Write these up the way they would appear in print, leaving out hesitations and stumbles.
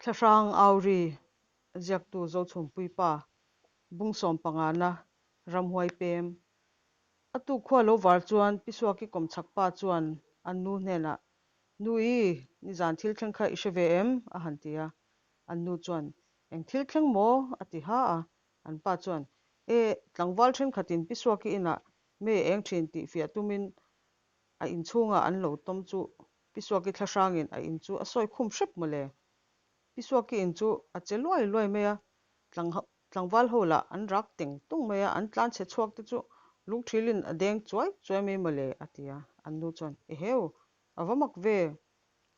Thlahrang Auri ziaktu Zochhumpuii pa, Bung sawmpangana ramhuai pem. A tuk khua lo var chuan Pi Suaki kawmchhak pa chuan an nu hnenah, Nu i, nizan thil thleng kha i hre ve em? a han ti a. An nu chuan, Eng thil thleng maw? a ti ha a. An pa chuan, E, tlangval thenkhatin Pi Suaki inah mei a eng thin tih fiah tumin a inchhungah an lo tawm chu Pi Suaki thlahrangin a in chu a sawi khum hrep mawle. Pi Suaki in chu a che luai luai mai a, tlangval ho lah an rak teng tung mai a, an tlan chhe chhuak te chu lungthilin a deng chuai chuai mai mawle a ti a. An nu chuan, Eheu, a va mak ve,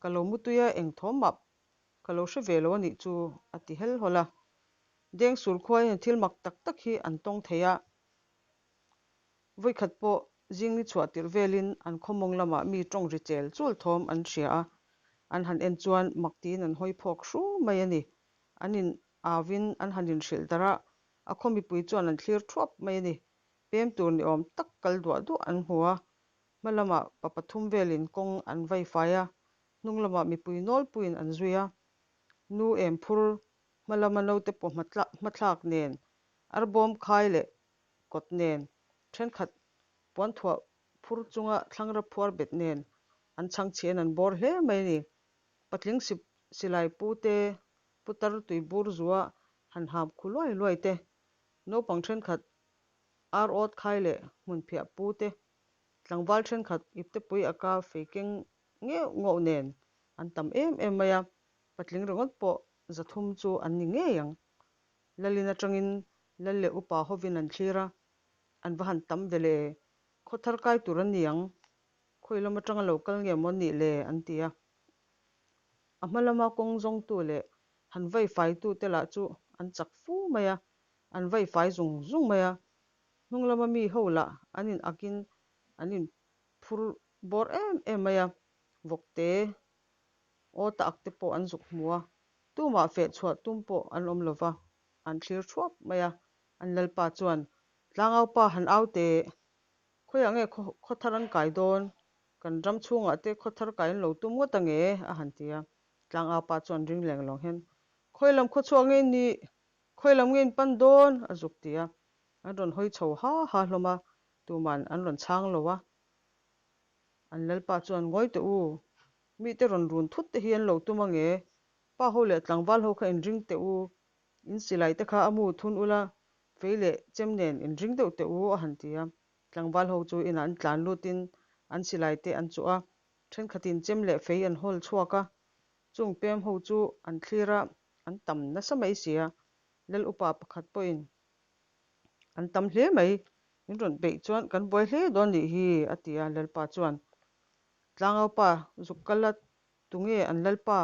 ka lo mutui a eng thawm mah ka lo hre ve lo a nih chu a ti hel hawl a. Deng sur khua hian thil mak tak tak hi an tawng thei a. Vawikhat pawh zing ni chhuah tirh velin an khawmawng lamah mi tawng ri chel chul thawm an hria a, an han en chuan mak tiin an hawi phawk hru mai a ni. An in auvin an han inhrilh darh a, a khaw mipui chuan an thlir thuap mai a ni. Pem tur ni awm tak kal duah duah an hmu a, hma lamah pa pathum velin kawng an vai fai a, hnung lamah mipui nawlpuiin an zui a. Nu em phur hma lama naute pawh hmathlak nen arbawm khai leh kawt nen, thenkhat puanthuah phur chunga thlangra phuar bet nen an chhang chhian an bawr hle mai a ni. Patling silai pu te, putar tui bur zua han ham khu luai luai te, naupang thenkhat ar awt khai leh hmunphiah pu te, tlangval thenkhat iptepui aka fei keng ngeuh ngauh nen an tam em em mai a, patling ringawt pawh zathum chu an ni ngei ang. Lalin atangin Lal leh upa hovin an thlir a, an va han tam ve le, khaw thar kai tur an ni ang, khawi lam atanga lo kal nge maw nih le an ti a. A hma lama kawng zawngtu leh han vai faitu te lah chu an chak fu mai a, an vai fai zung zung mai a. Hnung lama mi ho lah an in akin an in phur bawr em em mai a, vawkte aw ta ak te pawh an zuk hmu a, tumah feh chhuah tum pawh an awm lo va, an thlir thuap mai a. An lalpa chuan, Tlangau pa han au teh, khawiah nge khaw thar an kai dawn? Kan ram chhungah te khaw thar kai an lo tum ngawt ange? a han ti a. Tlangau pa chuan ring leng lawng hian, Khawi lam khaw chhuak nge in nih? Khawi lam nge in pan dawn? a zuk ti a. An rawn hawi chho ha ha hlawm a, tuman an rawn chhang lo a. An lalpa chuan, Ngawi teh u, mite rawn run thut te hi an lo tum ange? Pa ho leh tlangval ho kha inring teh u, in silai te kha a mu thun ula, fei leh chem nen inring deuh teh u a han ti a. Tlangval ho chu inah an tlan lutin an silai te an chuh a, thenkhatin chem leh fei an hawl chhuak a, chung pem ho chu an thlir a, an tam nasa mai si a. Lal upa pakhat pawhin an tam hle mai, min rawn beih chuan kan buai hle dawn nih hi a ti a, Lalpa chuan Tlangaupa zuk kal a Tunge an lalpa?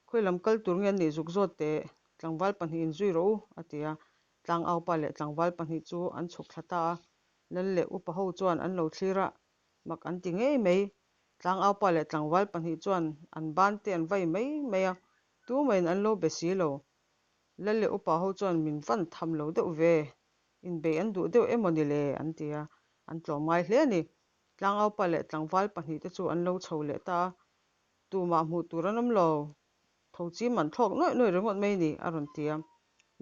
Khawi lam kal tur nge an nih zuk zawt teh? Tlangval pahnihin zui rawh u, a ti a. Tlangaupa leh tlangval pahnih chu an chhuk thla ta a. Lal leh upa ho chuan an lo thlir a, mak an ti ngei mai. Tlangaupa leh tlangval pahnih chuan an ban te an vai mai mai a, tumahin an lo be si lo. Lal leh upa ho chuan min van tham lo deuh ve, inbeih an duh deuh emaw ni le? an ti a, an tlawm ngai hle a ni. Tlangaupa leh tlangval pahnihte chu an lo chho leh ta a, tumah hmuh tur an awm lo, tho chim an thlawk nuaih nuaih ringawt mai ni, a rawn ti a.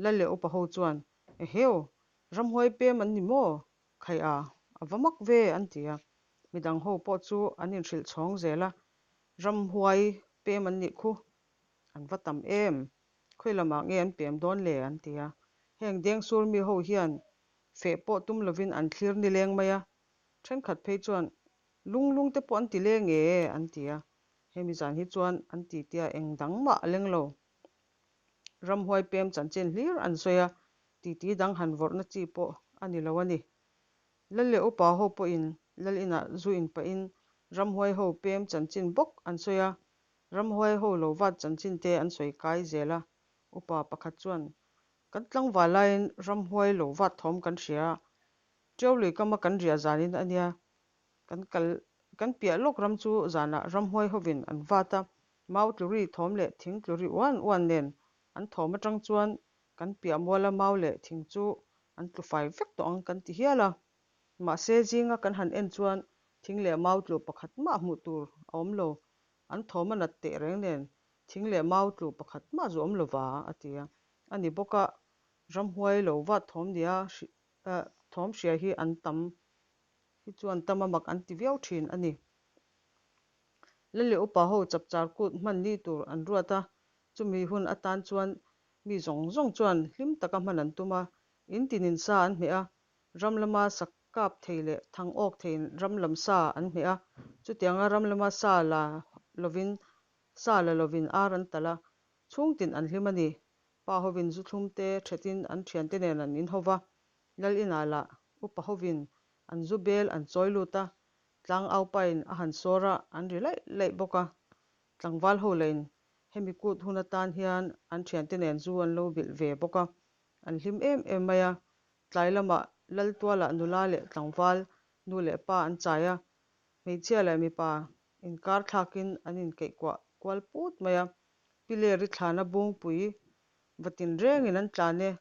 Lal leh upa ho chuan, Eheu, ramhuai pem an ni maw? Khaih a, a va mak ve, an ti a. Midang ho pawh chu an inhrilh chhawng zel a, Ramhuai pem an nih khu, an va tam em, khawi lamah nge an pem dawn le? an ti a. Heng Dengsur mi ho hian feh pawh tum lovin an thlir nileng mai a, Thenkhat phei chuan lung lung te pawh an ti leng e an ti a, hemi zan hi chuan an ti tia eng dang mah a leng lo. Ramhuai pem chanchin hlir an sawi a, titi dang han vawrhna chi pawh a ni lo a ni. Lal leh upa ho pawhin lal inah zu in pahin ramhuai ho pem chanchin bawk an sawi a, ramhuai ho lo vat chanchin te an sawi kai zel a, upa pakhat chuan kan tlangval laiin ramhuai lo vat thawm kan hria a, Ṭiau lui kama kan riah zanin a nia, kan kal kan piah lawk ram chu zanah ramhuai hovin an vat a, mau tluri thawm leh thing tluri uan uan nen an thawm aṭang chuan kan piah muala mau leh thing chu an tlu fai vek tawh ang kan ti hial a. Mahse zinga kan han en chuan thing leh mau tlu pakhat mah hmuh tur a awm lo, an thawm a nat teh reng nen. Thing leh mau tlu pakhat mah zu awm lova, a ti a. A ni bawk a, ramhuai lo vat thawm nia thawm hria hi an tam hi chuan tam a mak an ti viau thin a ni. Lal leh upa ho chapchar kut hman ni tur an ruat a, chumi hun atan chuan mi zawng zawng chuan hlim taka hman an tum a, in tinin sa an hmeh a, ram lama sak kap thei leh thang awk theiin ram lam sa an hmeh a, chutianga ram lama sa la lovin sa la lovin ar an talh a, chhungtin an hlim a ni. Pa hovin zu thlum te thetin an thiante nen an inho va, Lal inah lah upa hovin an zu bel an chawi lut a, tlang aupain a han sawr a, an ri laih laih bawk a. Tlangval ho lahin hemi kut hun atan hian an thiante nen zu an lo bilh ve bawk a, an hlim em em mai a. Tlai lamah Lal tualah nula leh tlangval nu leh pa an chai a, hmeichhia leh mipa inkar thlakin an inkeih kuah kual put mai a. Pileri thlana bungpui va tinrengin an tlan e,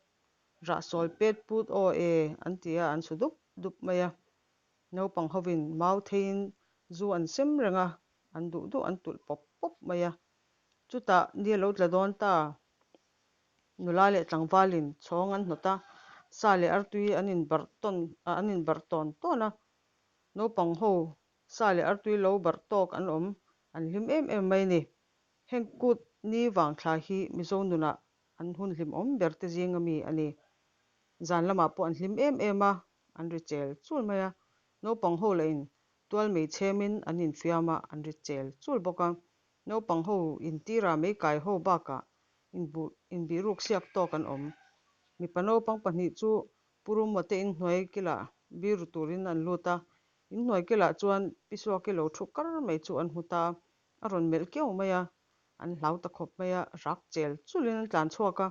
rah sawl pet put aw e an ti a, an su dup dup mai a. Naupang hovin mau theiin zu an sem reng a, an duh duh an tulh pawp pawp mai a. Chutah ni a lo tla dawn ta. Nula leh tlangvalin chhawng an hnawt a, sa leh artui an inbarh tawn an inbarh tawn tawn a. Naupang ho sa leh artui lo barh tawk an awm, an hlim em em mai a ni. Heng kut ni vang thla hi Mizo nunah an hun hlimawm ber te zinga mi a ni. Zan lamah pawh an hlim em em a, an ri chel chul mai a. Naupang ho lahin tual mei chhemin an infiam a, an ri chel chul bawk a. Naupang ho intira mei kai ho bakah inbuh inbihruk siak tawk an awm. Mipa naupang pahnih chu Pu Rumawte inhnuai kilah biru turin an lut a, inhnuai kilah chuan Pi Suaki lo thu kar mai chu an hmu ta a, a rawn melh kiau mai a, an hlau ta khawp mai a, rak chel chulin an tlan chhuak a,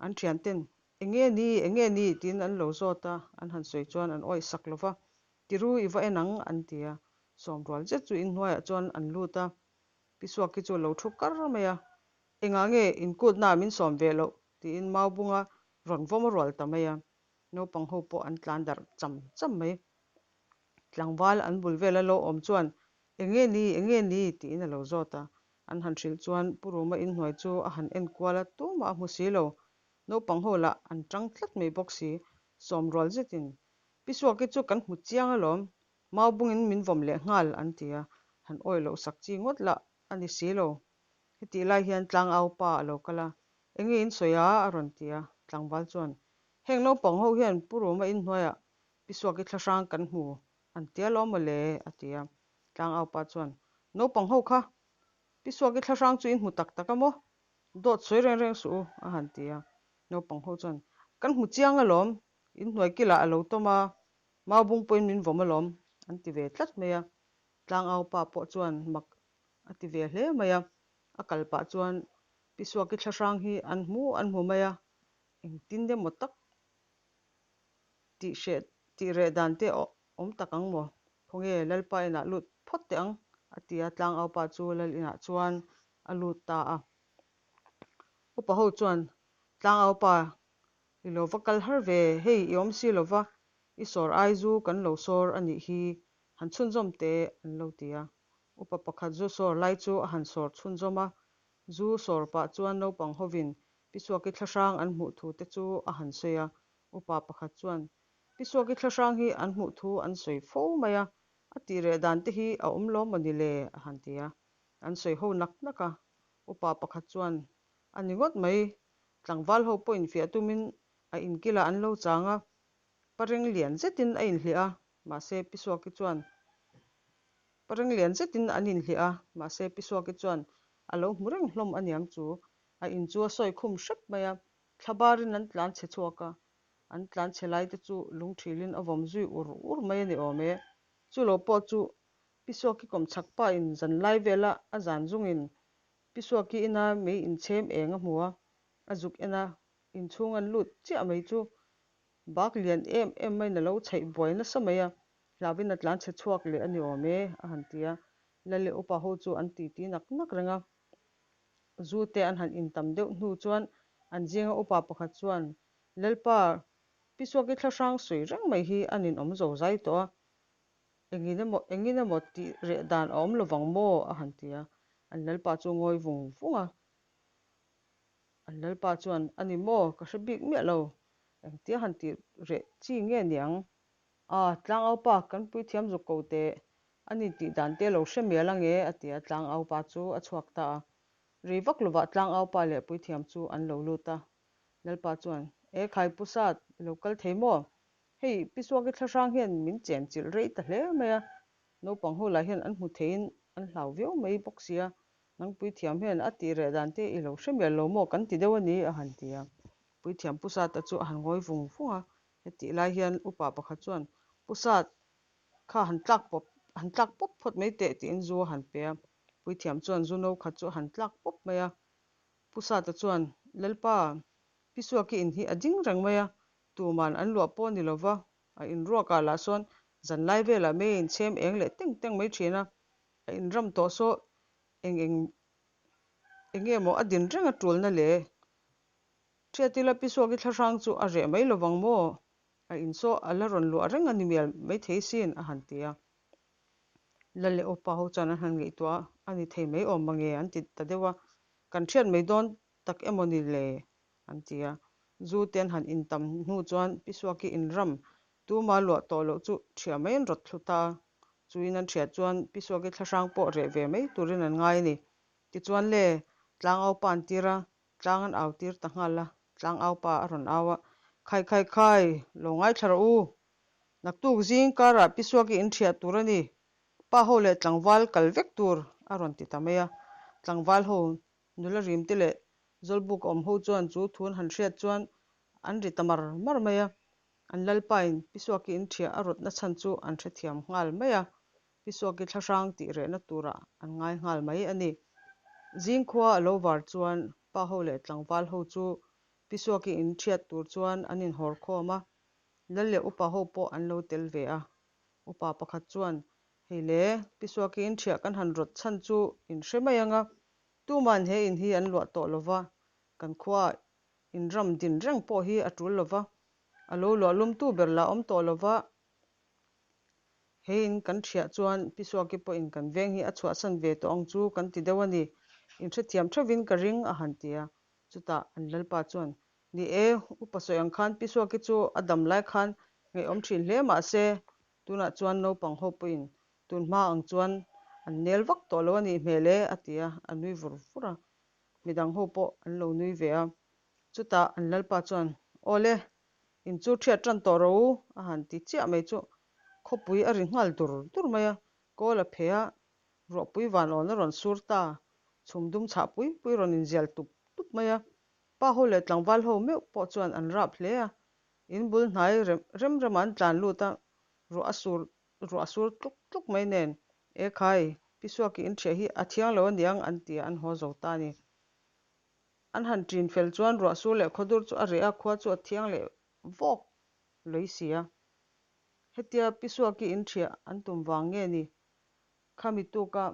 an thianten Enge ni, enge ni? tiin an lo zawt a, an han sawi chuan an awih sak lo va, Tiru i va en ang an ti a, sawmrual zet chu inhnuaiah chuan an lut a, Pi Suaki chu a lo thu kar mai a, Engah nge inkutnaah min sawm ve loh? tiin mau bunga rawn vawm a rual ta mai a, naupang ho pawh an tlan darh cham cham mai. Tlangval an bul vela lo awm chuan Enge ni, enge ni? tiin a lo zawt a. An han hrilh chuan Pu Ruma inhnuai chu a han en kual a, tumah a hmu si lo. Naupang ho lah an tang tlat mai bawk si, sawm rual zetin, Pi Suaki chu kan hmu chiang alawm, mau bungin min vawm leh nghal, an ti a. Han awih loh sak chi ngawt lah a ni si lo. Hetih lai hian tlangau pa a lo kal a, Enge in sawi a? a rawn ti a. Tlangval chuan, Heng naupang ho hian Pu Ruma inhnuaiah Pi Suaki thlahrang kan hmu An tia lo mawle, a ti a. Tlangau pa chuan, Naupang ho kha, Pi Suaki thlahrang chu in hmu tak tak a maw? Dawt sawi reng reng suh u, a han ti a. Naupang ho chuan, Kan hmu chiang alawm, in hnuai kilah a lo tawm a, mau bung pawhin min vawm alawm, an ti ve tlat mai a. Tlangau pa pawh chuan mak a ti ve hle mai a. A kal pah chuan Pi Suaki thlahrang hi an hmu an hmu mai a, engtin emaw tak Tih hreh tih reh dan te awm tak ang maw? Khawnge Lalpa inah lut phawt teh ang, a ti a, tlangaupa chu Lal inah chuan a lut ta a. Upa ho chuan, Tlangaupa, i lo va kal har ve, hei i awm si lo va, i sawr ai zu kan lo sawr a nih hi, han chhunzawm teh, an lo ti a. Upa pakhat zu sawr lai chu a han sawr chhunzawm a, zu sawr pah chuan naupang hovin Pi Suaki thlahrang an hmuh thu te chu a han sawi a, upa pakhat chuan, Pi Suaki thlahrang hi an hmuh thu an sawi fo mai a, a tih reh dan te hi a awm lo maw ni le? a han ti a, an sawi ho nak nak a. Upa pakhat chuan, A ni ngawt mai, tlangval ho pawh infiah tumin a inkilah an lo chang a, pareng lian zetin a inhliah a, mahse Pi Suaki chuan, Pareng lian zetin an inhliah a, mahse Pi Suaki chuan a lo hmu reng hlawm aniang chu, A in chu a sawi khum hrep mai a, thlabarin an tlan chhe chhuak a, an tlan chhe lai te chu lungthilin a vawm zui ur ur mai a ni awm e. Chu lo pawh chu Pi Suaki kawmchhak pa in zan lai vela a zan zungin Pi Suaki ina mei inchhem eng a hmu a, a zuk en a, inchhung an lut chiah mai chu bak lian em em maiin a lo chhaih buai nasa mai a, hlauhin a tlan chhe chhuak leh a ni awm e, a han ti a. Lal leh upa ho chu an titi nak nak reng a. Zu te an han intam deuh hnu chuan an zinga upa pakhat chuan, Lalpa, Pi Suaki thlahrang sawi reng mai hi a ninawm zo zai tawh a, engin emaw engin emaw tih reh dan a awm lovang maw? a han ti a. An lalpa chu a ngawi vung vung a. An lalpa chuan, A ni maw, ka hre bik miah lo. Engtia han tih reh chi nge niang? A, tlangaupa, kan puithiam zuk ko teh. A ni tih dan te lo hre mial ange, a ti a, tlangaupa chu a chhuak ta a. Rei vak lovah tlangaupa leh puithiam chu an lo lut a. Lalpa chuan, E khai Pu Sat, i lo kal thei maw? Hei, Pi Suaki thlahrang hian min chen chilh rei ta hle mai a, naupang ho lah hian an hmu theiin an hlau viau mai bawk sia, nang puithiam hian a tih reh dan te i lo hre mial lo maw kan ti deuh a ni, a han ti a. Puithiam Pu Sata chu a han ngawi vung vung a, hetih lai hian upa pakhat chuan, Pu Sat, kha han tlak pawp, han tlak pawp phawt mai teh, tiin zu a han pe a. Puithiam chuan zu no khat chu a han tlak pawp mai a. Pu Sata chuan, Lalpa, Pi Suaki in hi a ding reng mai a, tuman an luah pawh ni lova, a inruakah lah sawn zanlai velah mei a inchhem eng leh teng teng mai thin a, a inram tawh saw eng eng eng nge maw a din reng a tulna le? Ṭhiat ila Pi Suaki thlahrang chu a reh mai lovang maw? A in saw a la rawn luah reng a ni mial maithei sin, a han ti a. Lal leh Upa ho chuan an han ngaihtuah a, a ni thei mai awm mange an ti ta deuh a, kan ṭhiat mai dawn tak emaw ni le? an ti a. Zu te an han intam hnu chuan Pi Suaki inram tuma luah tawh loh chu ṭhiah mai an rawt thlu ta a, chuin an ṭhiah chuan Pi Suaki thlahrang pawh reh ve mai turin an ngai a ni. Tichuan le, tlangau pa an tir a, tlang an au tir ta nghal a, tlangau pa a rawn au a, Khai khai khai, lo ngaithla rawh u, Naktuk zing karah Pi Suaki in ṭhiah tur a ni, pa ho leh tlangval kal vek tur a rawn ti ta mai a. Tlangval ho nula rimte leh Zawlbuk awm ho chuan chu thu an han hriat chuan an ri ta mar mar mai a. An lalpain Pi Suaki in ṭhiah a rawtna chhan chu an hrethiam nghal mai a, Pi Suaki thlahrang tih rehna turah an ngai nghal mai a ni. Zing khua a lo var chuan pa ho leh tlangval ho chu Pi Suaki in ṭhiat tur chuan an inhawr khawm a, Lal leh upa ho pawh an lo tel ve a. Upa pakhat chuan, Hei le, Pi Suaki in ṭhiah kan han rawt chhan chu in hre mai ang a, tuma'n he in hi an luah tawh lo va, kan khuaah in ram din reng pawh hi a ṭul lo va, a lo luah lumtu ber lah awm tawh lo va, he in kan ṭhiah chuan Pi Suaki pawhin kan veng hi a chhuahsan ve tawh ang chu kan ti deuh a ni, in hrethiam ṭheuhin ka ring, a han ti a. Chutah an lalpa chuan, Ni e, upa sawi ang khan Pi Suaki chu a dam lai khan ngaihawm thin hle mah se, tunah chuan naupang ho pawhin tun hma ang chuan an nel vak tawh lo a nih hmel e, a ti a, a nui vur vur a. Midang ho pawh an lo nui ve a. Chutah an lalpa chuan, Aw le, in chu ṭhiat ṭan tawh rawh u, a han ti chiah mai chu khawpui a ri nghal dur dur mai a, kawl a phe a, ruahpui van awn a rawn sur ta, chhum dum chhah pui pui rawn inzial tup tup mai a. Pa ho leh tlangval ho meuh pawh chuan an rap hle a, in bul hnai rem rem rema an tlan lut a, ruah a sur ruah a sur tluk tluk mai nen, E khai, Pi Suaki in ṭhiah hi a thiang lo aniang an ti a, an haw zo ta a ni. An han ṭin fel chuan ruah sur leh khawdur chu a reh a, khua chu a thiang leh vawk lei si a. Hetia Pi Suaki in ṭhiah an tum vang nge ni? Khami tuka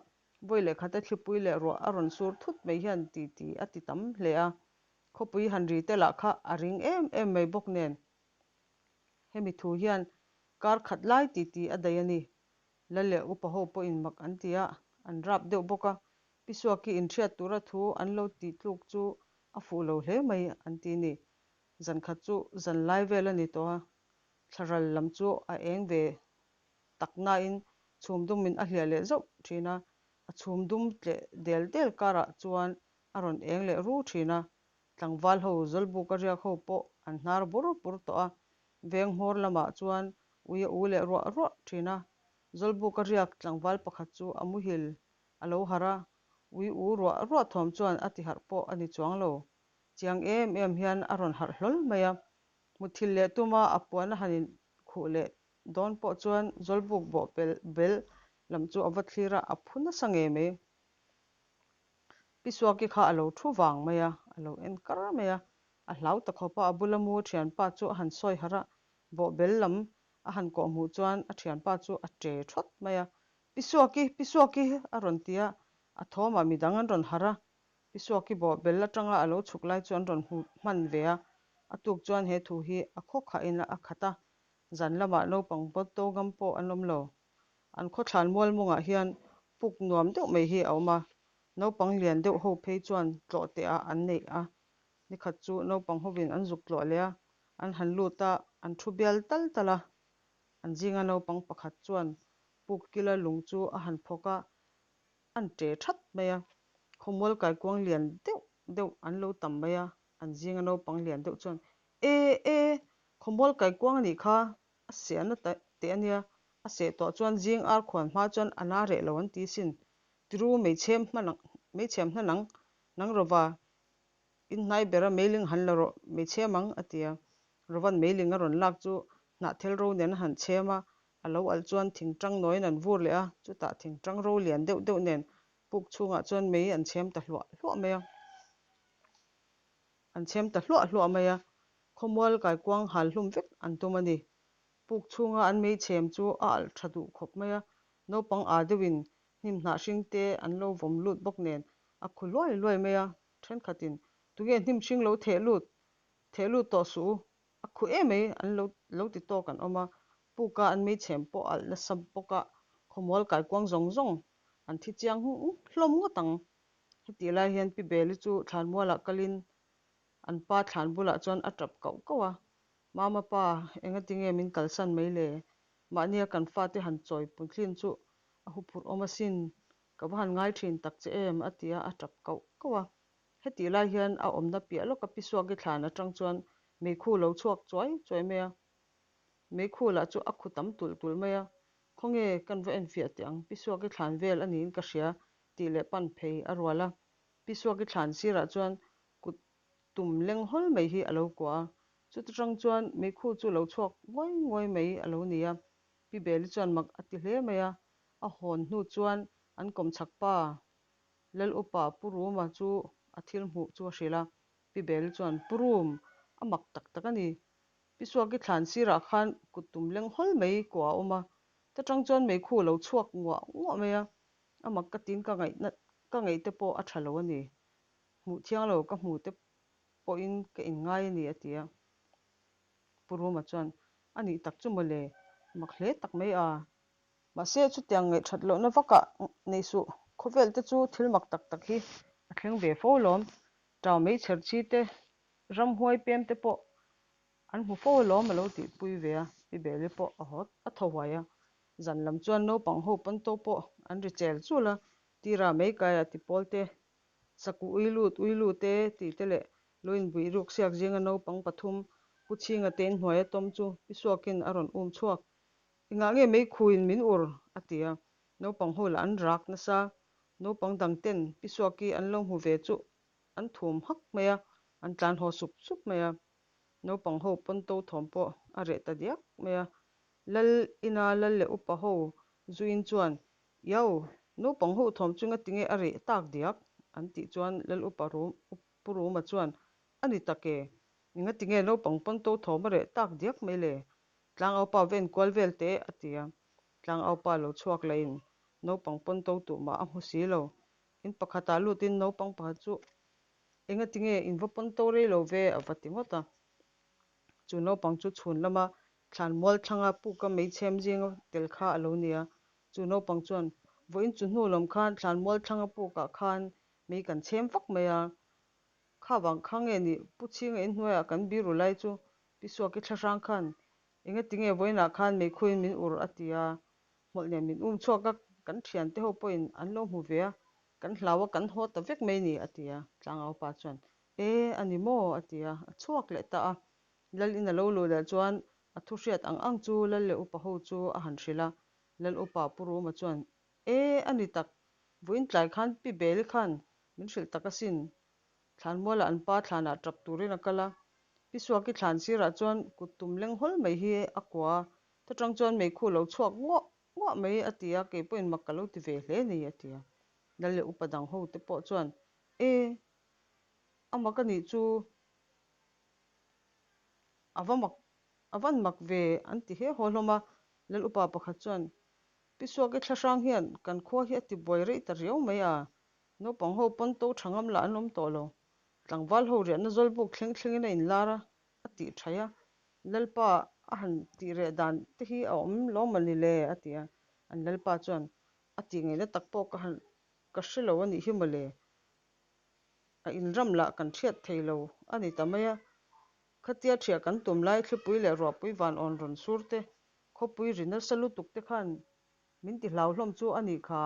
Vawi leh khata thlipui leh ruah a rawn sur thut mai hian ti ti a ti tam hle a, khawpui han ri te lah kha a ring em em mai bawk nen. Hemi thu hian kar khat lai ti ti a daih a ni. Lal leh upa ho pawhin mak an ti a, an rap deuh bawk a, Pi Suaki inhriat tura thu an lo tih tluk chu a fuh lo hle mai an ti ni. Zan khat chu zan lai vel a ni tawh a, thlaral lam chu a eng ve tak nain chhum dumin a hliah leh zauh thin a, a chhum dum tleh del del karah chuan a rawn eng leh ru thin a, tlangval ho Zawlbuk a riak ho pawh an hnar bur bur tawh a, veng hmawr lamah chuan ui a u leh ruah ruah thin a, Zawlbuk a riak tlangval pakhat chu a muhil a lo harh a, ui u ruah ruah thawm chuan a ti harh pawh a ni chuang lo, chiang em em hian a rawn harh hlawl mai a, muthilh leh tuma a puan a han inkhuh leh Dawn pawh chuan Zawlbuk bawh pel bel lam chu a va thlir a, a phu nasa ngei mai. Pi Suaki kha a lo thu vang mai a, a lo en kar mai a, a hlau ta khawp a, a bula mu a thianpa chu a han sawi harh a, bawh bel lam a han kawh hmuh chuan a thianpa chu a che thawt mai a, Pi Suaki, Pi Suaki a rawn ti a, a thawmah midang an rawn harh a, Pi Suaki bawh bel atanga a lo chhuk lai chu an rawn hmu hman ve a, a tuk chuan he thu hi a khaw khahin a khat a, Zan lamah naupang pawt to ngam pawh an awm lo. An khawthlan mual mawngah hian puk nuam deuh mai hi a awm a. Naupang lian deuh ho phei chuan tlawh teh ah an neih a, nikhat chu naupang hovin an zuk tlawh leh a, an han lut a, an thu bial tal tal a. An zinga naupang pakhat chuan puk kila lung chu a han phawk a, an ṭe ṭhat mai a. Khawmual kaikuang lian deuh deuh an lo tam mai a, an zinga naupang lian deuh chuan, E e, khawmual kaikuang a nih kha, a seh na teh a nia, a seh tawh chuan zing ar khuan hma chuan a na reh lo an ti sin, tiru meichhem hman ang, meichhem hnan ang, nang rawva in hnai bera meiling han la rawh, meichhem ang a ti a. Rovan meiling a rawn lak chu hnahthel ro nen a han chhem a, a lo alh chuan thingtang nawiin an vur leh a, chutah thingtang ro lian deuh deuh nen puk chhungah chuan mei an chhem ta hluah hluah mai a. An chhem ta hluah hluah mai a, khawmual kaikuang hal hlum vek an tum a ni. Puk chhunga an mei chhem chu a alh tha duh khawp mai a, naupang â deuhin hnim hnah hring te an lo vawm lut bawk nen a khu luai luai mai a, thenkhatin tunge hnim hring lo theh lut, theh lut tawh suh u, a khu em mai an lo lo ti tawk an awm a, puka an mei chhem pawh alh nasa bawk a, khawmual kaikuang zawng zawng an thi chiang hlawm ngawt ang. Hetih lai hian Pi Beli chu thlanmualah kalin an pa thlan bulah chuan a tap kauh kauh a, Mama pa, engatinge min kalsan mai le? Mahnia kan fate han chawi punthlin chu a huphurh awm asin, ka va han ngai thin tak che em a ti a, a tap kauh kauh a. Hetih lai hian a awmna piah lawka Pi Suaki thlan atang chuan meikhu lo chhuak chuai chuai mai a, meikhu lah chu a khu tam tulh tulh mai a, Khawnge kan va enfiah teh ang, Pi Suaki thlan vel a niin ka hria tih leh pan phei a rual a. Pi Suaki thlan sirah chuan kut tum leng hawl mai hi a lo kuah a, chuta tang chuan meikhu chu lo chhuak nguai nguai mai a lo ni a. Pi Beli chuan mak a ti hle mai a, a hawn hnu chuan an kawmchhak pa Lal upa Pu Ruma chu a thil hmuh chu a hrilh a. Pi Beli chuan, Pu Rum, a mak tak tak a ni. Pi Suaki thlan sirah khan kut tum leng hawl mai kuah a awm a, ta tang chuan meikhu a lo chhuak nguah nguah mai a, a mak ka tin ka ngaihna ka ngaih te pawh a tha lo a ni. Hmuh thiang lo ka hmu te pawhin ka inngai a ni a ti a. Pu Ruma chuan, A nih tak chu mawle, mak hle tak mai a. Mahse chutiang ngaih that lohna vakah nei suh, khawvel te chu thil mak tak tak hi a thleng ve fo lawm. Tau mei chher chi te, ramhuai pem te pawh an hmu fo alawm a lo tihpui ve a, Pi Beli pawh a haw a tho huai a. Zan lam chuan naupang ho panto pawh an ri chel chul a, tira mei kaia ti pawl te, sakuh ui lut ui lut e tih te leh lo inbuih ruk siak zinga naupang pathum Pu Chhinga te inhnuaia tawm chu Pi Suakin a rawn um chhuak. Engah nge mei khuin min ur? a ti a, naupang ho lah an rak nasa. Naupang dang ten Pi Suaki an lo hmu ve chu an thum hak mai a, an tlan haw sup sup mai a. Naupang ho pawn to thawm pawh a reh ta diak mai a. Lal ina lal leh upa ho zuin chuan, Iau, naupang ho thawm chu ngatinge a reh tak diak? an tih chuan Lal upa Rum Pu Ruma chuan, A ni tak e, engatinge naupang pawn to thawm a reh tak diak mai le? Tlangaupa va enkual vel teh, a ti a. Tlangaupa lo chhuak lahin naupang pawn to tuh mah a hmu si lo. In pakhatah lutin naupang pakhat chu Engatinge in va pawn to rei lo ve? a va ti ngawt a. Chu naupang chu chhun lama thlan mual thlanga puka meichhem zinga tel kha a lo ni a. Chu naupang chuan, Vawiin chu hnu lawm khan thlan mual thlanga pukah khan mei kan chhem vak mai a. Kha vang kha nge ni Pu Chhinga inhnuaiah kan biru lai chu Pi Suaki thlahrang khan engatinge vawiinah khan meikhuin min ur a ti a. Hmawlh nen min um chhuak a, kan thiante ho pawhin an lo hmu ve a, kan hlau a, kan haw ta vek mai ni, a ti a. Tlangaupa chuan, E, a ni maw? a ti a, a chhuak leh ta a. Lal in a lo luh leh chuan a thu hriat ang ang chu Lal leh upa ho chu a han hrilh a. Lal upa Pu Ruma chuan, E, a ni tak, vawiin tlai khan Pi Beli khan min hrilh tak asin. Thlanmualah an pa thlanah tap turin a kal a. Pi Suaki thlan sirah chuan kut tum leng hawl mai hi a kua a, Ta tang chuan meikhu lo chhuak nguah nguah mai a ti a, kei pawhin mak ka lo ti ve hle ni a ti a. Lal leh upa dang ho te pawh chuan, E, a mak a nih chu, a va mak, a van mak ve an ti he haw hlawm a. Lal upa pakhat chuan, Pi Suaki thlahrang hian kan khua hi a ti buai rei ta riau mai a, naupang ho pawn to tha ngam lah an awm tawh lo. Tlangval ho riahna zawlbuk thleng thlengin a inlar a, a tih thaih a. Lalpa a han tih reh dan te hi a awm lo mah ni le? a ti a. An Lalpa chuan a tih ngaihna tak pawh ka han ka hre lo a nih hi mawle. A inram lah kan ṭhiat thei lo a ni ta mai a. Khatia ṭhiah kan tum lai thlipui leh ruahpui van awn rawn sur te, khawpui ri nasa lutuk te khan min ti hlau hlawm chu a nih kha.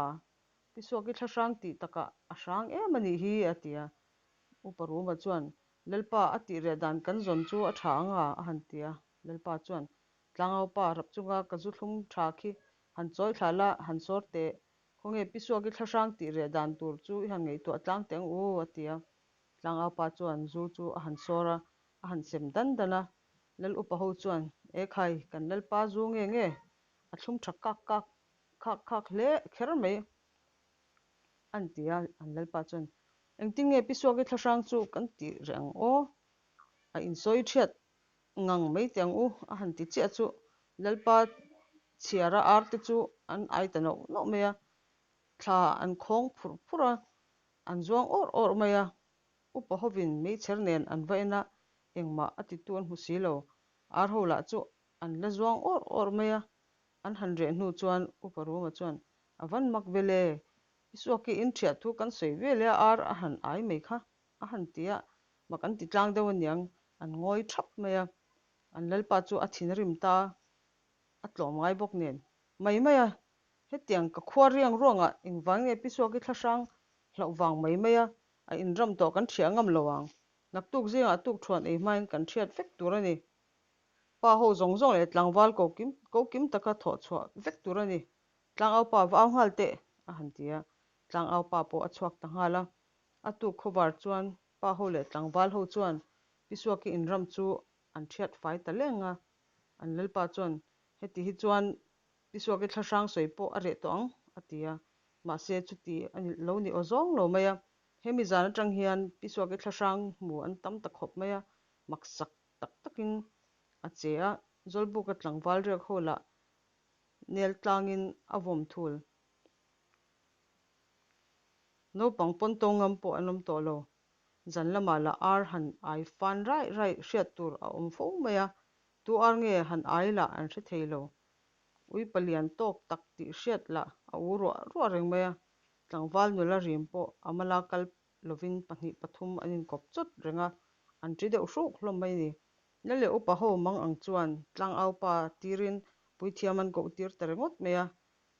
Pi Suaki thlahrang tih takah a hrang em a nih hi, a ti a. Upa Ruma chuan, Lalpa, a tih reh dan kan zawn chu a tha ang a, a han ti a. Lalpa chuan, Tlangaupa, rap chunga ka zu thlum tha khi han chawi thla la, han sawr teh. Khawnge Pi Suaki thlahrang tih reh dan tur chu i han ngaihtuah tlang teh ang u, a ti a. Tlangaupa chuan zu chu a han sawr a, a han sem dan dan a. Lal upa ho chuan, E khai, kan Lalpa zu nge nge? A thlum tha kak kak khak khak hle kher mai, an ti a. An Lalpa chuan, Engtin nge Pi Suaki thlahrang chu kan tih reh ang aw? A insawi thiat ngang mai teh ang u, a han ti chiah chu Lalpa chhiara ar te chu an ai ta nauh nauh mai a, thla an khawng phurh phurh a, an zuang awrh awrh mai a. Upa hovin meichher nen an va en a, engmah a titu an hmu si lo. Ar ho lah chu an la zuang awrh awrh mai a, an han reh hnu chuan Upa Ruma chuan, A van mak vel e, I suaki in ṭhiah thu kan sawi vel e a ar a han ai mai kha, a han ti a, mak an ti tlang deuh aniang, an ngawi ṭhap mai a. An lalpa chu a thin a rim ta a, a tlawm ngai bawk nen. Mai mai a, hetiang ka khua riang ruangah engvang nge Pi Suaki thlahrang hlauh vang mai mai a, a inram tawh kan ṭhiah ngam lo ang. Naktuk zingah tukṭhuan ei hmain kan ṭhiat vek tur a ni. Pa ho zawng zawng leh tlangval ko kim ko kim taka thawh chhuah vek tur a ni. Tlangaupa va au nghal teh, a han ti a. Tlangaupa pawh a chhuak ta nghal a. A tuk khawvar chuan pa ho leh tlangval ho chuan Pi Suaki inram chu an ṭhiat fai ta leng a. An lalpa chuan, Heti hi chuan Pi Suaki thlahrang sawi pawh a reh tawh ang, a ti a. Mahse, chuti a ni lo ni aw zawng lo mai a. Hemi zan aṭang hian Pi Suaki thlahrang hmu an tam ta khawp mai a, maksak tak takin a che a, Zawlbuka tlangval riak ho lah nel tlangin a vawm thul. Naupang pawn to ngam pawh an awm tawh lo. Zan lamah lah ar han ai fan raih raih hriat tur a awm fo mai a, tu ar nge han ai lah an hre thei lo. Ui palian tawk tak tih hriat lah a u ruah ruah reng mai a, tlangval nula rim pawh a mala kal lovin pahnih pathum an inkawp chawt reng a, an ṭi deuh hruk hlawm mai a ni. La leh upa ho mang ang chuan tlangaupa tirin puithiam an koh tir ta ringawt mai a,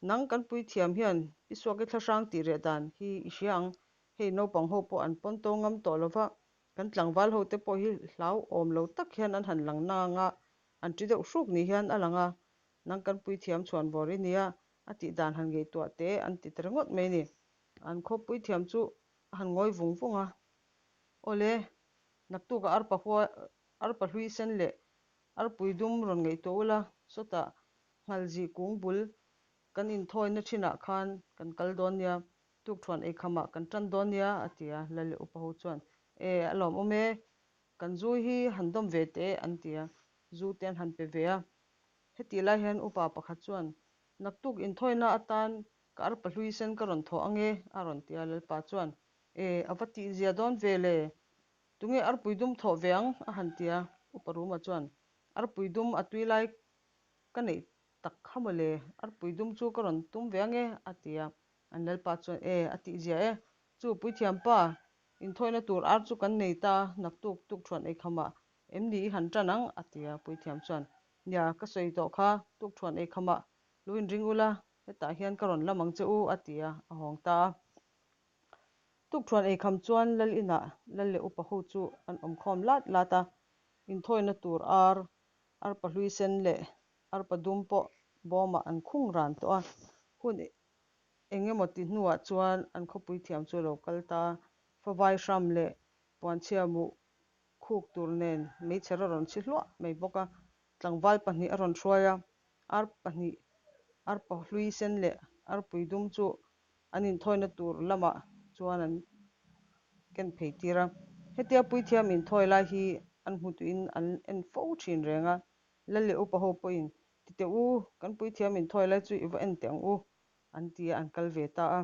Nang kan puithiam hian i suak i thlahrang tih reh dan hi i hria ang, hei naupang ho pawh an pawn to ngam tawh lova, kan tlangval ho te pawh hi hlauhawm lo tak hian an han lang nang a, an ṭi deuh hruk ni hian a lang a, nang kan puithiam chhuanvawr i nia a tih dan han ngaihtuah teh an ti ta ringawt mai a ni. An khaw puithiam chu a han ngawi vung vung a, Awle, naktukah arpa hua, arpa hlui sen leh arpui dum rawn ngaihtuah ula, sawtah nghalzih kung bul kan inthawina thinah khan kan kal dawn nia, tukṭhuan eikhamah kan ṭan dawn nia, a ti a. Lal leh upa ho chuan, E, a lawmawm e, kan zu hi han dawm ve teh, an ti a, zu te an han pe ve a. Hetih lai hian upa pakhat chuan, Naktuk inthawina atan ka arpa hlui sen ka rawn thawh ange, a rawn ti a. Lalpa chuan, E, a va tihzia dawn ve le, tunge arpui dum thawh ve ang? a han ti a. Upa Ruma chuan, Arpui dum a tui lai ka neih tak kha maw le, arpui dum chu ka rawn tum ve ange, a ti a. An Lalpa chuan, E, a tihzia e, chu puithiampa, inthawina tur ar chu kan nei ta, naktuk tukṭhuan eikhamah em ni i han ṭan ang? a ti a. Puithiam chuan, Nia, ka sawi tawh kha, tukṭhuan eikhamah lu inring ula, hetah hian ka rawn lam ang che u, a ti a, a hawng ta a. Tukṭhuan eikham chuan Lal inah Lal leh upa ho chu an awm khawm lat lat a, inthawina tur ar, arpa hlui sen leh arpa dum pawh bawmah an khung ran tawh a. Hun eng emaw ti hnuah chuan an khawpui thiam chu a lo kal ta a, favai hram leh puanchhia muh khuk tur nen meichher a rawn chhi hluah mai bawk a, tlangval pahnih a rawn hruai a, ar pahnih, arpa hlui sen leh arpui dum chu an inthawina tur lamah chuan an ken phei tir a. Hetia puithiam inthawi lai hi an hmu tuin an en fo thin reng a, Lal leh upa ho pawhin, Ti teh u, kan puithiam inthawi lai chu i va en teh ang u, an ti a, an kal ve ta a.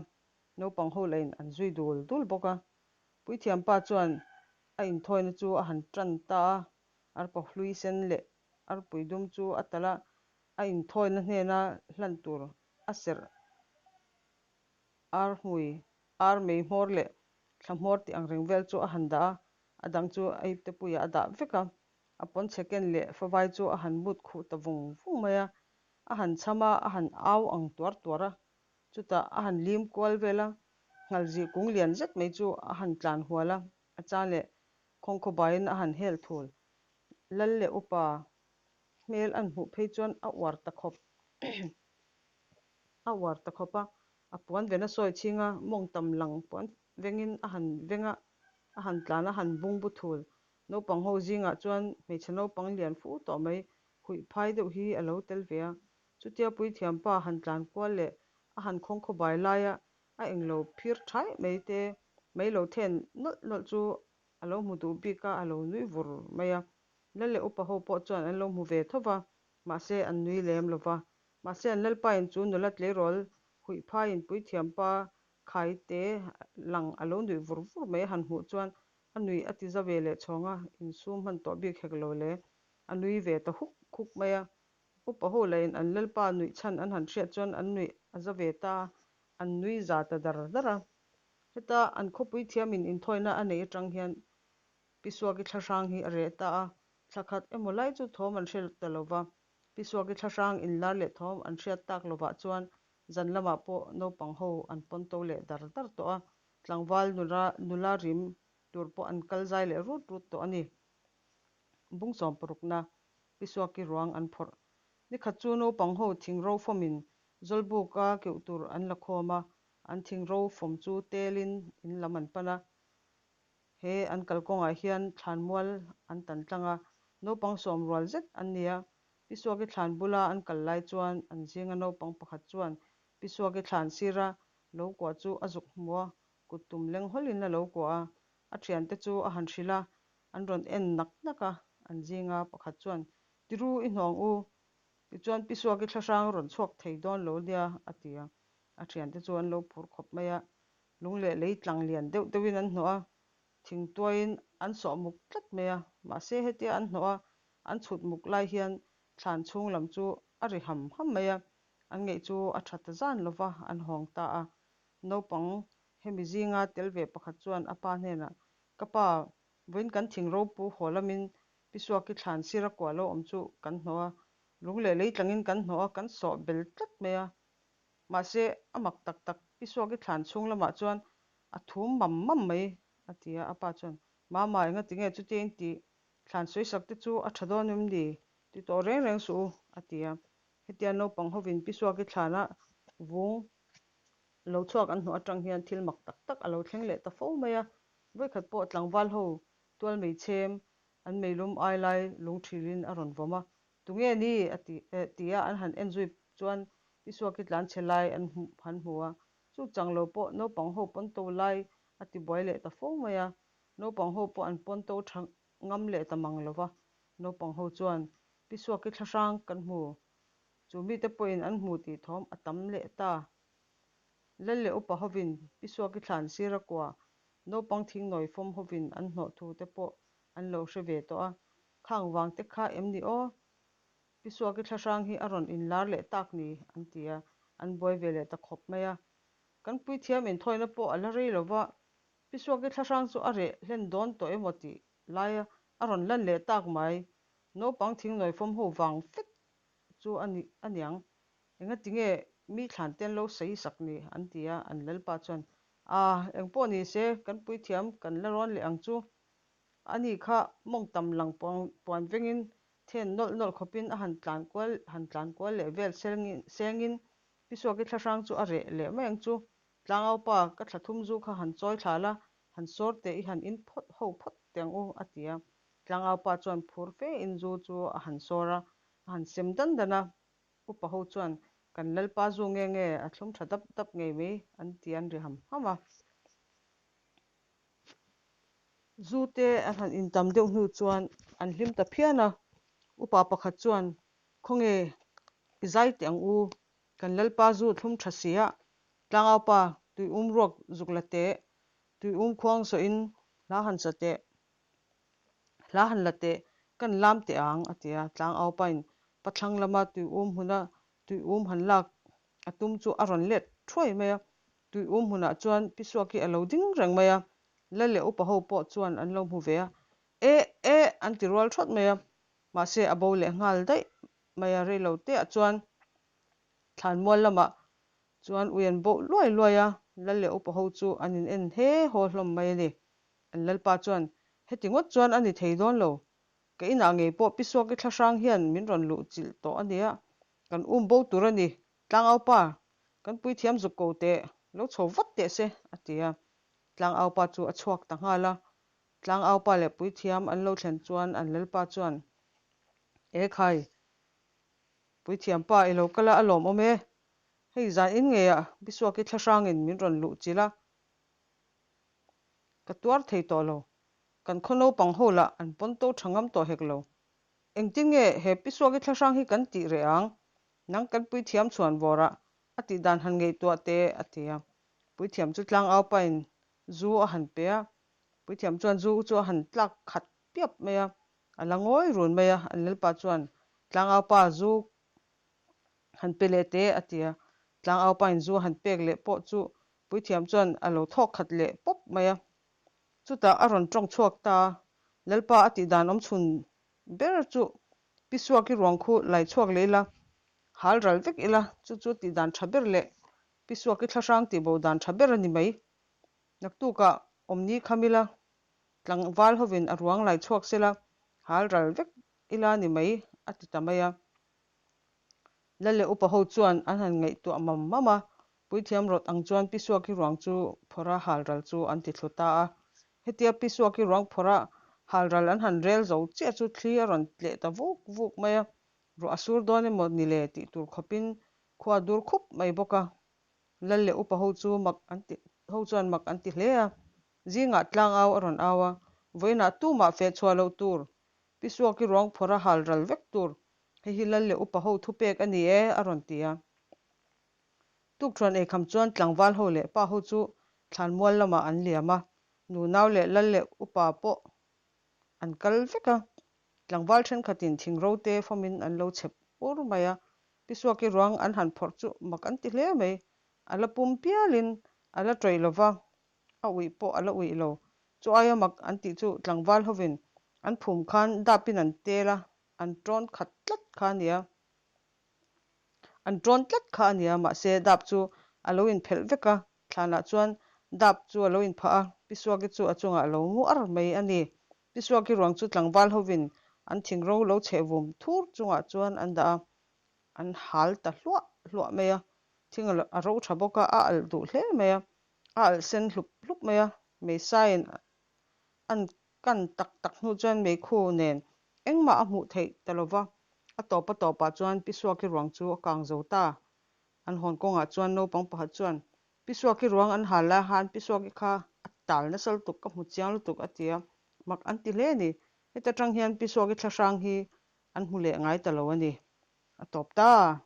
Naupang ho lahin an zui dul dul bawk a. Puithiam pa chuan a inthawina chu a han tan ta a, arpa hlui sen leh arpui dum chu a talh a, a inthawina hnena hlan tur a serh ar hmui. Ar mei hmawr leh thla hmawr tih ang reng vel chu a han dah a, a dang chu a ipte puiah a dah vek a. A pawnchhe ken leh favai chu a han mut khuh ta vung vung mai a, a han cham a, a han au ang tuar tuar a, chutah a han lim kual vel a, nghalzih kung lian zet mai chu a han tlan hual a, a chan leh khawngkhaw baiin a han hel thul. Lal leh upa hmel an hmuh phei chuan a uar ta khawp. A uar ta khawp a, a puan ven a sawi chhing a, mawng tam lang puan vengin a han veng a, a han tlan a han bung bu thul. Naupang ho zingah chuan hmeichhe naupang lian fu tawh mai, huih phai deuh hi a lo tel ve a. Chutia puithiam pa han tlan kual leh a han khawngkhaw bai laia a englo phir thai mai te, mai lo then nawlh nawlh chu a lo hmu duh bik a, a lo nui vur mai a. Lal leh upa ho pawh chuan an lo hmu ve tho va, mahse an nui lem lo va. Mahse an lalpain chu nula tleirawl huih phaiin puithiam pa khai te lang a lo nuih vur vur mai a han hmuh chuan a nuih a ti za ve leh chhawng a, insum hman tawh bik hek lo le. A nui ve ta huk huk mai a. Upa ho lahin an lalpa nuih chhan an han hriat chuan an nuih a za ve ta a, an nui za ta dar dar a. Heta an khawpui thiamin inthawina a neih atang hian Pi Suaki thlahrang hi a reh ta a, thla khat emaw lai chu thawm an hre ta lo va. Pi Suaki thlahrang inlar leh thawm an hriat tak lovah chuan zan lamah pawh naupang ho an pawn to leh dar dar tawh a, tlangval nula nula rim tur pawh an kal zai leh rut rut tawh a ni. Bung sawmparukna Pi Suaki ruang an phawrh. Nikhat chu naupang ho thingro fawmin Zawlbuka keuh tur an la khawm a, an thingro fawm chu telin in lam an pan a. He an kalkawngah hian thlanmual an tan tlang a, naupang sawm rual zet an ni a. Pi Suaki thlan bula an kal lai chuan an zinga naupang pakhat chuan Pi Suaki thlan sira lo kuah chu a zuk hmu a, kut tum leng hawlhin a lo kuah a. A thiante chu a han hrilh a, an rawn en nak nak a, an zinga pakhat chuan, Tiru i hnawng u, tichuan Pi Suaki thlahrang rawn chhuak thei dawn lo nia, a ti a. A thiante chu an lo phur khawp mai a, Lung leh lei tlang lian deuh deuhin an hnawh a, thingtuaiin an sawh muk tlat mai a. Mahse hetia an hnawh a, an chhut muk lai hian thlan chhung lam chu a ri ham ham mai a, an ngeih chu a tha ta zan lo va, an hawng ta a. Naupang hemi zinga tel ve pakhat chuan a pa hnenah, Ka pa, vawiin kan thing ropu haw lamin Pisuaki thlan sira kua lo awm chu kan hnawh a, lung leh lei tlangin kan hnawh a, kan sawh bel tlat mai a. Mahse, a mak tak tak, Pi Suaki thlan chhung lamah chuan a thum mam mam mai, a ti a. A pa chuan, Mama, engati nge chutia in tih? Thlan sawisak te chu a tha dawn em ni? Ti tawh reng reng suh u, a ti a. Hetia naupang hovin Pi Suaki thlana vung lo chhuak an hnuh atang hian thil mak tak tak a lo thleng leh ta fo mai a. Vawikhat pawh tlangval ho tual mei chhem an meilum ai lai lung thilin a rawn vawm a. Tunge ni? a ti eh ti a an han en zui chuan Pi Suaki tlan chhe lai an hmu han hmu a, chu chang lo pawh naupang ho pawn to lai a ti buai leh ta fo mai a, naupang ho pawh an pawn to tha ngam leh ta mang lo va, naupang ho chuan Pi Suaki thlahrang kan hmu, chu mite pawhin an hmu tih thawm a tam leh ta. Lal leh upa hovin Pi Suaki thlan sira kua naupang thingnawi fawm hovin an hnawh thu te pawh an lo hre ve tawh a, Khang vang te kha em ni aw? Pi Suaki thlahrang hi a rawn inlar leh tak ni an ti a, an buai ve leh ta khawp mai a. Kan puithiam inthawina pawh a la rei lo va, Pi Suaki thlahrang chu a reh hlen dawn tawh emaw tih laia a rawn lan leh tak mai. Naupang thingnawi fawm ho vang fek chu a ni a niang. Engati nge mi thlan te an lo sawi sak ni an ti a, an lalpa chuan, Aa, engpawh ni se, kan puithiam kan la rawn leh ang chu. Ani kha mawng tam lang puan vengin then nawlh nawlh khawpin a han tlan kual han tlan kual leh vel sengin Pi Suaki thlahrang chu a reh leh mai ang chu. Tlangaupa ka thla thum zu kha han chawi thla la, han sawr teh i han in phawt ho phawt teh ang u a ti a. Tlangaupa chuan phur fe in zu chu a han sawr a, a han sem dan dan a. Upa ho chuan kan Lalpa zu nge nge a thlum tha dap dap ngei mai an ti an ri ham ham a. Zu te an han intam deuh hnu chuan an hlim ta phian a, upa pakhat chuan, Khawnge i zai teh ang u, kan Lalpa zu thlum tha si a, tlangaupa tuium ruak zuk la teh, tuium khuang sawhin hla han sa teh, hla han la teh, kan lam teh ang, a ti a. Tlangaupain pathlang lama tuium hmuna tuium han lak a tum chu a rawn let thuai mai a. Tui um hmunah chuan Pi Suaki a lo ding reng mai a, Lal leh upa ho pawh chuan an lo hmu ve a, Eh! Eh! an ti rual thawt mai a, mahse a bo leh nghal daih mai a, rei lo teah chuan thlanmual lamah chuan ui an boh luai luai a, Lal leh upa ho chu an in en he haw hlawm mai a ni. An Lalpa chuan, Heti ngawt chuan a ni thei dawn lo, ka inah ngei pawh Pi Suaki thlahrang hian min rawn luh chilh tawh a nia, kan um bo tur a ni, Tlangaupa, kan puithiam zuk ko teh, lo chho vat teh se, a ti a. Tlangaupa chu a chhuak ta nghal a. Tlangaupa leh puithiam an lo thlen chuan an lalpa chuan, E khai, puithiampa i lo kal a, a lawmawm e. Hei zan in ngeiah Bisuaki thlahrangin min rawn luh chilh a, ka tuar thei tawh lo. Kan khaw naupang ho lah an pawn to tha ngam tawh hek lo. Engtin nge he Pisuaki thlahrang hi kan tih reh ang? Nang kan puithiam chhuan vawrah a tih dan han ngaihtuah teh, a ti a. Puithiam chu tlangau pain zu a han pe a. Puithiam chuan zu chu a han tlak khat piap mai a, a la ngawi run mai a. An lalpa chuan, Tlangau pa zu han pe leh teh, a ti a. Tlangau pain zu a han pek leh pawh chu puithiam chuan a lo thawk khat leh pawp mai a. Chutah a rawn tawng chhuak ta a, Lalpa a tih dan awm chhun ber chu Pi Suaki ruang khu lai chhuak leh ila, hal ral vek ila, chu chu tih dan tha ber leh Pi Suaki thlahrang tih bo dan tha ber a ni mai. Naktukah awmni kham ila, tlangval hovin a ruang lai chhuak sela, hal ral vek ila a ni mai, a ti ta mai a. Lal leh upa ho chuan an han ngaihtuah mam mam a, Puithiam rawt ang chuan Pi Suaki ruang chu phawrha hal ral chu an ti thlu ta a. Hetia Pi Suaki ruang phawrha hal ral an han rel zo chiah chu thli a rawn tleh ta vuk vuk mai a, ruah a sur dawn emaw ni le tih tur khawpin khua dur khup mai bawk a. Lal leh upa ho chu mak an ti ho chuan mak an ti hle a, zingah tlangau a rawn au a, vawiinah tumah feh chhuah loh tur, Pi Suaki ruang phawrha hal ral vek tur, hei hi lal leh upa ho thupek a ni e, a rawn ti a. Tukṭhuan eikham chuan tlangval ho leh pa ho chu thlanmual lamah an liam a, nunau leh lal leh upa pawh an kal vek a. Tlangval ṭhenkhatin thingro te fawmin an lo chhep ur mai a, Pi Suaki ruang an han phawrh chu mak an ti hle mai. A la pum pialin a la ṭawih lo va, a uih pawh a la uih lo. Chu aia mak an tih chu tlangval hovin an phum khan dapin an tel a, an ṭawn khat tlat kha a nia. An ṭawn tlat kha a nia, mahse dap chu a lo inphelh vek a, thlanah chuan dap chu a lo inphah a, Pi Suaki chu a chungah a lo mu ar mai a ni. Pi Suaki ruang chu tlangval hovin an thingro lo chheh vum thur chungah chuan an dah a, an hal ta hluah hluah mai a, thing a ro tha bawk a, a alh duh hle mai a, a alh sen hlup hlup mai a, meisaiin an kan tak tak hnu chuan meikhu nen engmah a hmuh theih ta lo va, a tawp a tawpah chuan Pi Suaki ruang chu a kang zo ta. An hawn kawngah chuan naupang pakhat chuan, Pi Suaki ruang an hal lai khan Pi Suaki kha a tal nasa lutuk, ka hmu chiang lutuk a ti a, mak an ti hle a ni. Heta tang hian Pi Suaki thlahrang hi an hmu leh ngai ta lo a ni. A tawp ta.